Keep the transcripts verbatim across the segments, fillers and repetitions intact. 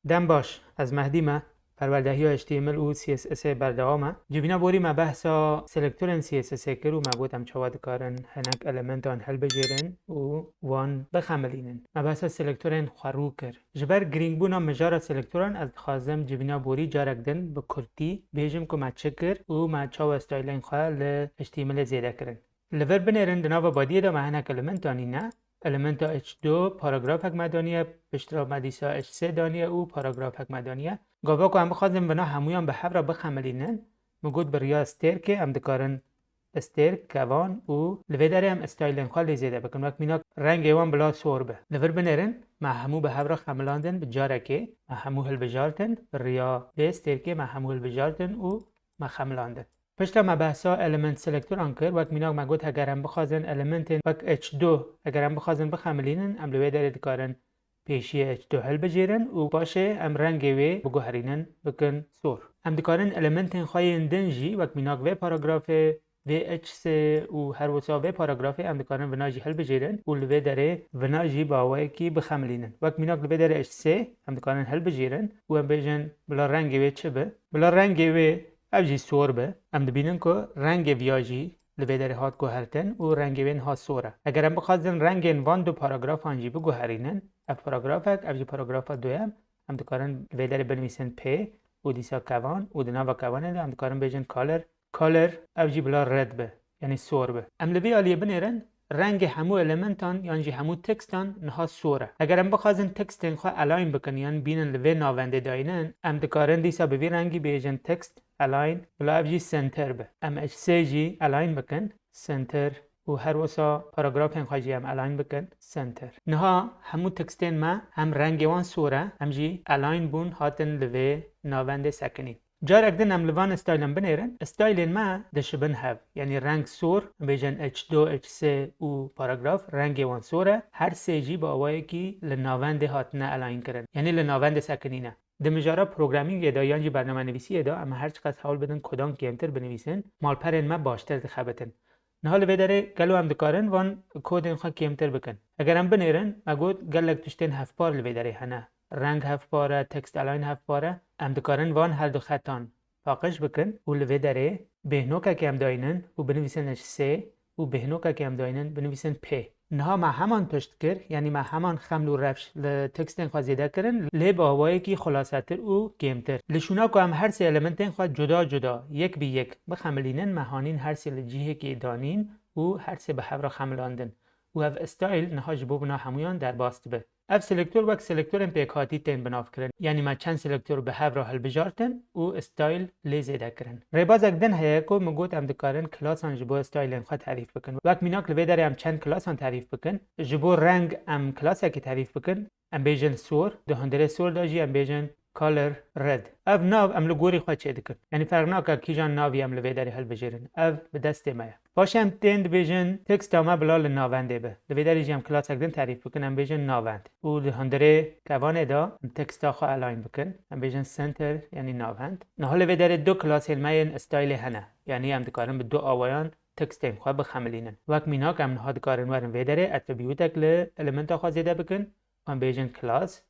Dem baş, ez Mehdî me. Perwerdehiya H T M L û C S S ê berdewam e. Civîna borî me behsa selektorên C S S ê kir û me got em çawa dikarin hinek elementan hilbijêrin û wan bixemilînin. Me behsa selektorên xwerû kir. Ji ber girîngbûna mijara selektoran ez dixwazim civîna borî carek din bi kurtî bêjim ku me çi kir û me çawa stylên xwe li H T M L ê zêde kirin. Li vir binêrin, di nava badiyê de me hinek elementan nîne. Elementa H du paragrafek me daniye, piştre me dîsa H sê daniye û paragrafek me daniye. Gava ku em bixwazin vina hemûyan bi hev re bixemilînin, min got bi riya stêrkê em dikarin stêrk, kevan û li vê derê em stylên xwe lê zêde bikin. Wek mînak rengê wan bila sor be. Li vir binêrin, me hemû bi hev re xemilandin bi carekê, me hemû hilbijartin, bi riya vê stêrkê me hemû hilbijartin û me xemilandin. Piştre me behsa element selektoran kir, wek mînak me got heger em bixwazin elementên wek H du, heger em bixwazin bixemilînin, em li wê derê dikarin pêşiyê H du hilbijêrin û paşê em rengê wê biguherînin, bikin sor. Em dikarin elementên xwe yên din jî, wek mînak vê paragrafê, vê H sê û her wisa vê paragrafê em dikarin vina jî hilbijêrin û li vê derê vina jî bi awayekî bixemilînin. Wek mînak li vê derê H sê em dikarin hilbijêrin û em bêjin bila rengê wê çi be? Bila rengê wê ev jî sor be. Em dibînin ku rengê viya jî li vê derê hat guhertin û rengê wê niha sor e. Eger em bixwazin rengên van du paragrafan jî biguherînin, ev paragrafek, ev jî paragrafa duyem, em dikarin li vê derê binivîsin P û dîsa kevan û di nava kevanê de em dikarin bêjin color. Color, ev jî bila red be, yanî sor be. Em li vê aliyê binêrin, rengê hemû elementan yan jî hemû tekstan niha sor e. Eger em bixwazin tekstên xwe align bikin yan bînin li vê navendê dayînin, em dikarin dîsa bi vî rengî bêjin text align, bila ev jî center be. Em H sê jî align bikin, center, û her wisa paragrafên xwe jî em align bikin, center. Niha hemû tekstên me hem rengê wan sor e, hem jî align bûn, hatin li vê navendê sekinîn. Carek din em li van stylan binêrin. Stylên me dişibin hev. Yanî reng sor, em bêjin H du, H sê û paragraf, rengê wan sor e. Her sê jî bi awayekî li navendê hatine align kirin. Yanî li navendê sekinî ne. Di mijara programîngê de yan jî bernamenivîsiyê de em her çiqas hewl bidin kodan kêmtir binivîsin, malperên me baştir dixebitin. Niha li vê derê gelo em dikarin van kodên xwe kêmtir bikin? Eger em binêrin, me got gelek tiştên hevpar li vê derê hene. Reng hevpar e, text align hevpar e. Em dikarin van her du xetan paqij bikin û li vê derê bêhnokekê em dayînin û binivîsin H sê û bêhnokekê em dayînin binivîsin P. Niha me heman tişt kir, yanî me heman xeml û rewş li tekstên xwe zêde kirin, lê bi awayekî xulasetir û kêmtir. Li şûna ku em her sê elementên xwe cuda cuda, yek bi yek bixemilînin, me hanîn her sê li cihekê danîn û her sê bi hev re xemilandin. Û ev style niha ji bo vina hemûyan derbas dibe. Ev selektor wek selektorên pêkhatî tên binavkirin. Yanî me çend selektor bi hev re hilbijartin û style lê zêde kirin. Rêbazek din heye ku min got em dikarin klasan ji bo stylên xwe terîf bikin. Wek mînak li vê derê em çend klasan terîf bikin. Ji bo reng em klasekê terîf bikin. Em bêjin sor, di hundirê sor de jî em bêjin color red. Ev nav em li gorî xwe çêdikin. Yanî ferq nake kîjan navî em li vê derê hilbijêrin. Ev bi destê me ye. Paşê em tên dibêjin teksta me bila li navendê be. Di vê derê jî em klasek din terîf bikin, em bêjin navend. Û di hundirê kevanê de em teksta xwe align bikin. Em bêjin center, yanî navend. Niha li vê derê du klasên me yên stylê hene. Yanî em dikarin bi du awayan tekstên xwe bixemilînin. Wek mînak em niha dikarin werin vê derê attribûtek li elementa xwe zêde bikin. Em bêjin class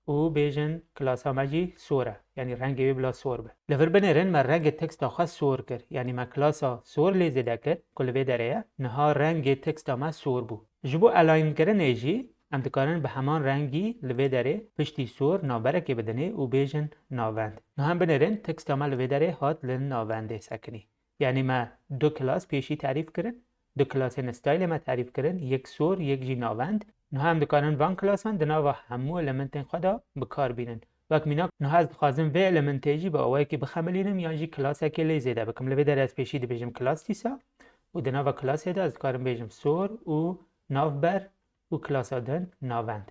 û bêjin klasa me jî sor e. Yanî rengê wê bila sor be. Li vir binêrin me rengê teksta xwe sor kir. Yanî me klasa sor lê zêde kir ku li vê derê ye. Niha rengê teksta me sor bû. Ji bo align kirinê jî em dikarin bi heman rengî li vê derê piştî sor navberekê bidinê û bêjin navend. Niha em binêrin teksta me li vê derê hat li navendê sekinî. Yanî me du klas pêşî terîf kirin, du klasên stylê me terîf kirin, yek sor, yek jî navend. Niha em dikarin van klasan di nava hemû elementên xwe de bi kar bînin. Wek mînak, niha ez dixwazim vê elementê jî bi awayekî bixemilînim yan jî klasekê lê zêde bikim. Li vê derê ez pêşî dibêjim klas dîsa û di nava klasê de ez dikarim bêjim sor û navber û klasa din navend.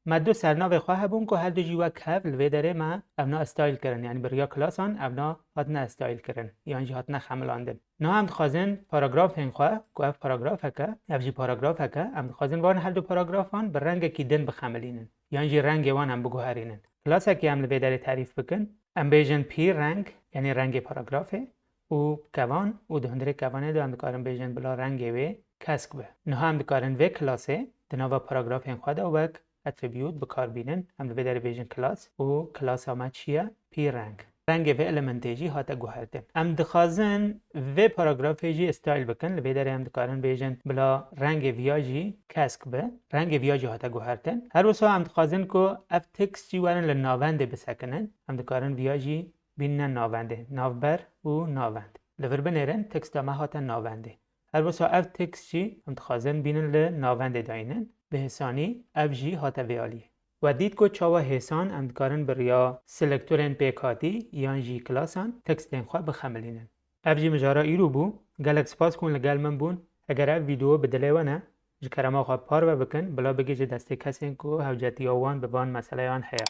Me du sernavê xwe hebûn ku her du jî wek hev li vê derê me evna style kirin, yanî bi riya klasan evna hatine style kirin, yan jî hatine xemilandin. Niha em dixwazin paragrafên xwe, ku ev paragrafek e, ev jî paragrafek e, em dixwazin van her du paragrafan bi rengekî din bixemilînin, yan jî rengê wan em biguherînin. Klasekê em li vê derê terîf bikin, em bêjin P reng, yanî rengê paragrafê, û kevan û di hundirê kevanê de em dikarin bêjin bila rengê wê kesk be. Niha em dikarin vê klasê di nava paragrafên xwe de wek attribute bi kar bînin. Em li vê derê bêjin class û classa me çi ye? P reng. Rengê vê elementê jî hate guhertin. Em dixwazin vê paragrafê jî style bikin. Li vê derê em dikarin bêjin bila rengê viya jî kesk be. Rengê viya jî hate guhertin. Her wisa em dixwazin ku ev text jî werin li navendê bisekinin. Em dikarin viya jî bînine navendê. Navber û navend. Li vir binêrin texta me hate navendê. Her wisa ev text jî em dixwazin bînin li navendê dayînin. Bi hêsanî ev jî hate vê aliyê. We dît ku çawa hêsan em dikarin bi riya selektorên pêkhatî yan jî klasan textên xwe bixemilînin. Ev jî mijara îro bû. Gelek spas ku hûn li gel min bûn. Eger ev vîdeo bi dilê we ne, ji kerema xwe parve bikin, bila bigihîje destê kesên ku hewcetiya wan bi van meseleyan heye.